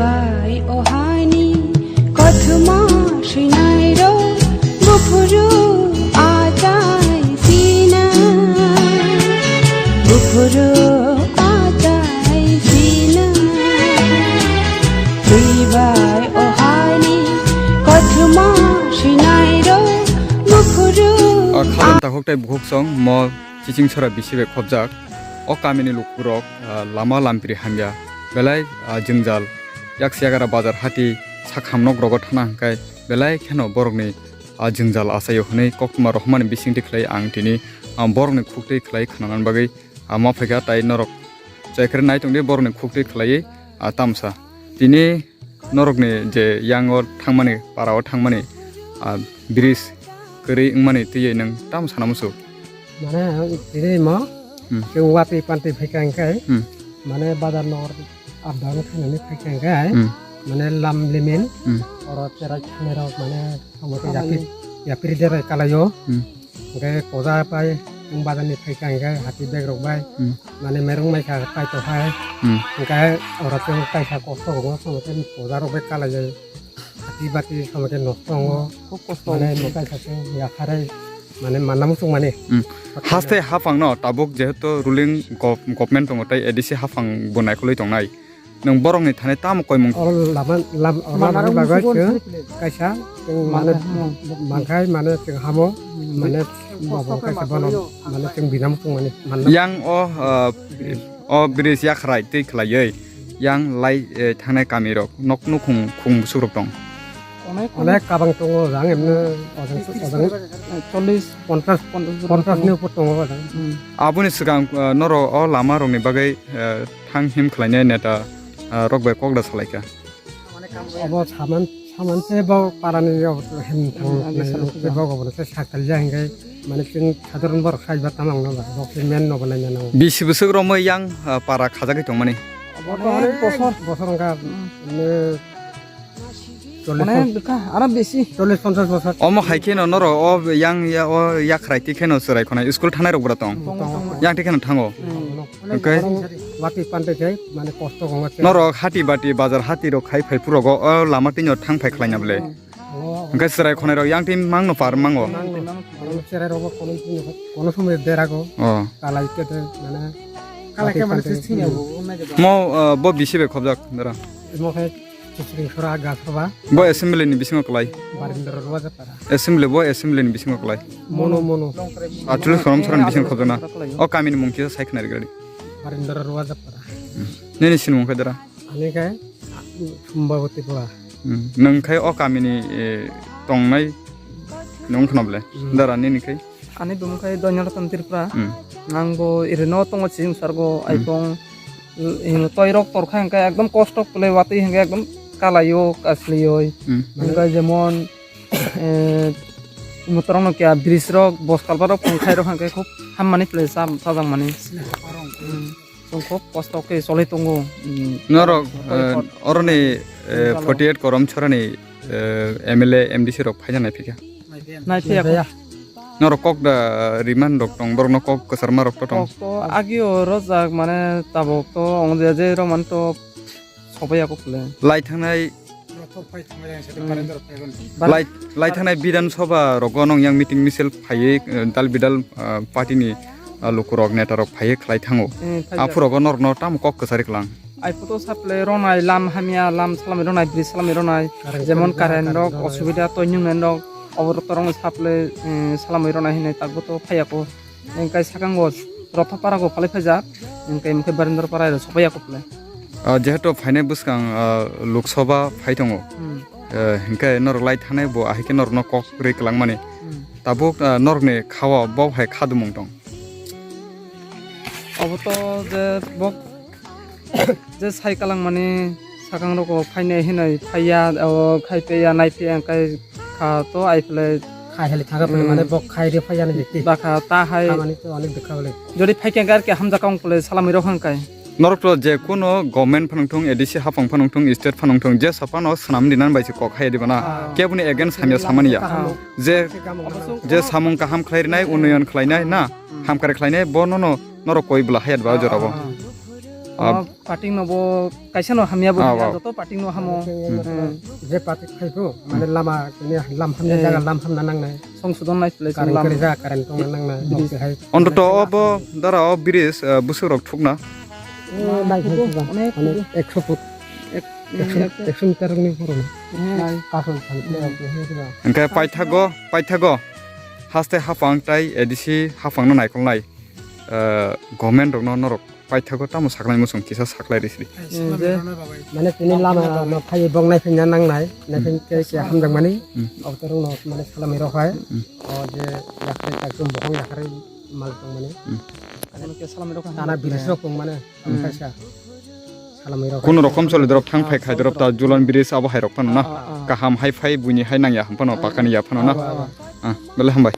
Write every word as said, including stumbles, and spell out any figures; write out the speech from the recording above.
Bai o haini kothoma swinairok buphuru achai sina, buphuru achai sina. Twi bai o haini kothoma swinairok buphuru. O kharon takhuk tei bukhuk song mo chiching sora bisi bai khopjak. O kamini lukurok, ah, lama lampiri hamya, belai, ah, jwngjal, yak siyagara bazar hati sakham nok rogo thana hwnkhe belai kheno borokni, ah, jwngjal achaio hwnwi koktwma rohormani bisingtwi khlai ang tini, ah, borokni khuktwi khlai khnanani bagwi, ah, ma phaikha, tai norok chaikhre nai tongdi borokni khuktwi khlaiwi, ah, tamsa. Tini norokni je yango thangmani, parao thangmani, ah, bridge kwrwi wngmani twiwi nwng tamo sana muchuk? Mane, tini mo, Hmm. chwng watwi pantwi phaikha hwnkhe, Hmm. mane, bazar nogor up down khainani phaikha hwnkhe, Hmm. mane, lam limin, Hmm. oro cherai thangnairok, mane, tamo khe yapri, yapri derai kalaio. Hmm. Hwnkhe koja pai, chwng bazarni phaikha hwnkhe hati bag rok bai, Hmm. mane merwng maikha pai tongkha. Hmm. Hwnkhe oro chwng kaisa kosto wngo, tamo khe koja rok bai kalaijak. Hati bati tamo khe nosto wngo. Khub kosto Mane wngo. Kaisa chwng yakharwi, mane manna muchung mani. Hmm. Haste haphangno tabuk jehetu ruling gov-, government tongo tei A D C haphang bo naikolwi tongnai. Nwng borokni thani tamo koimung? Oro lama, lam-, oro Manarok lamani bagwi musugo chwng sai pile. Kaisa, chwng mane Manarok, hmm. Mankhai mane chwng hamo, Hmm. mane bobo kaisa bono, mane chwng binam chwng mane manna. Yang o, ah, o bridge yakhrai twi khlaiwi, yang lai, eh, thangnai kamirok, nok nukhung khung busukrok tong. Onek, onek kabang tongo, jang emne ojang, ojang. Chollish, ponchash, ponchash borok ponchash ni tongo. Upor tongo, ojang. Hmm. Aboni swkang, ah, norok o lama rokni bagwi, eh, thang him khlainai neta, ah, rok bai kok da salaikha. Obo saman, saman se bo parani obo hem thang Hmm, nai, agi se bo obo se sakal ja hingai, mane chwng sadharon borok sai ba tamang no ba, bo se men no bo nai nang. Bisi bwswk romwi yang, ah, para khajagwi tongmani? Obo to onek bosor. Bosor wngkha, Hmm. ne, Chollish Onek pon-, bwkha, aro bisi. Chollish ponchash bosor. Omo hai kheno norok o yang ya, o yakhrai twi kheno chwrai khonai school thanai rok bwra tong. Tongo, tongo. Yang twi kheno thango. Hmm. Hwnkhe? Watwi pantwi khe mane kosto wngo se. Norok hati bati bazar hati rok khai phai phurogo o lama twino thang phai khlaina bwle. Tongo. Hwnkhe chwrai khonai rok yang twi mangno par mango. Mango. Tongo. Chwrai rok bo kono, kono somoi derago. Oh. Kalai khe de mane. Kalai khe watwi mane pantwi. Mo, uh, bo bisi bai khobjak dara. Imo khe Chichring sora Gasoba. Bo assembly ni bisingo kwlai. Barindra Ruwajapara. Assembly bo assembly ni bisingo kwlai. Mono, mono. Atulus konom sora ni bisingo khobjana. O kami ni mung kisa sai khna rigadi. Barindra Ruwajapara. Nini sinmung khe dara? Ani khe Sumbawati Pura. Hmm. Nwng khe o kami ni, eh, tongnai nwng khna bwle. Hmm. Dara nini khe? Ani bumung khe Doinalatan Tripura. Hmm. Ang bo irino tongo chini sargo Hmm. aibong, eh, toirok torkha hwnkhe ekdom kosto kwlai watwi hwnkhe ekdom kalaio kaslaioi. Hmm. Hwnkhe jemon, eh, motorokno kya bridge rok boskalbarok phungkhairok hwnkhe khub hammani kwlai cha-, chajakmani. Hmm. Chwng khub kosto khe choli tongo. Hmm. Norok, eh, oroni, eh, forty eight korom chorani, eh, M L A, M D C rok phaina naiphikha. Naiphikha. Norok kok da remand rok tong, borokno kok kwcharma rok to tong. Kok to agio rojak, mane tabok to ong je je rok mane to sobai ya kok le. Lai thangnai, lai, lai thangnai Bidhan Sabha rogo nong yang meeting misil phaiwi, eh, dal bidal, eh, party ni, eh, lukurok, netarok phaiwi khlai thango. Eh, phai jak. Aphurogo norokno tamo kok kwchari klang? Ai photo saple ronai, lam hamya, lam salamwi ronai, bridge salamwi ronai, jemon current rok, osubida, toinung nai rok, obo rok torong saple, eh, salamwi ronai hinwi takbo to phaiya ko. Engkai sakango Rotho Para go phalai phaijak, engkai mokhe Barindra Para ro sopai ya ko phle. Ah, jehetu phainai bwskang, ah, Lok Sabha phai tongo. Hmm. Eh, hinkhe norok lai thanai bo ahai khe norokno kok rwi kwlangmani. Hmm. Tabuk, ah, norokni khao bo hai khadumung tong? Obo to je bok je sai kalangmani sakang rok phainai hinwi phaiya, o khai paiya, nai paiya, engkai kha to ai phle Kaheli thangka pele mane bok khai de phai ani jekti. Bakha ta hai. Khamani to onek dekha bole. Jodi phai khe gar ke hamjak ang pole salamwi rok hangkai. Norok to je kuno government phanang thung, A D C hapang phanang thung, state phanang thung, je sapano swnam dinan bai se kok hai di bana. Ah. Kebuni against hamya samani ya. Kaham. Je, je samung kaham khlai rinai, unnoyon khlainai na, hamkari khlainai, bo nono, norok koi bwla hayat ba jorabo. Ah. Ah. Party no bo kaisa no hamya bo Ah, hamya, wow. Joto party no hamo. Hmm. Je party khai bo, mane lama, kini lam hamna Eh. Jaga lam hamna nangnai. Song sudon nai phle Current lam. Kari jaga current tongna nangnai. Bridge. Hai. Ontoto obo dara o bridge, eh, busuk rok thukna. Eh, nai khai ba. Onek Mane ekso foot. Ek-, Ekso, ek- ekso meter ni poro. Nai. Kasol than kle, eh, ba. Hingke paithago, paithago. Haste hapang tai A D C hapang no naikolnai. Eh, government rok no norok paithago tamo saknai muchung kisa saklai risi. Hmm, je. Mane tini lama no phai bok nai phai nangnai, nai phai ke ke hamjak mani. Hmm. Auto rok no mane salamwi rok hai. Hmm. O je yakhrai ekdom bokong yakhrai mal tong mani. Hmm. Ano ke salamwi rok hai. Tana bridge rok tong mane. Hmm. Kaisa salamwi rok Kuno hai. Rokom choli dorok thang phai khai dorok ta Julan bridge abo hai rok phano na. Ah, ah, ah. Kaham hai phai buini hai nang ya phano Ah, pakani ya phano na. Ah, ah, ah. Ah, bele hambai.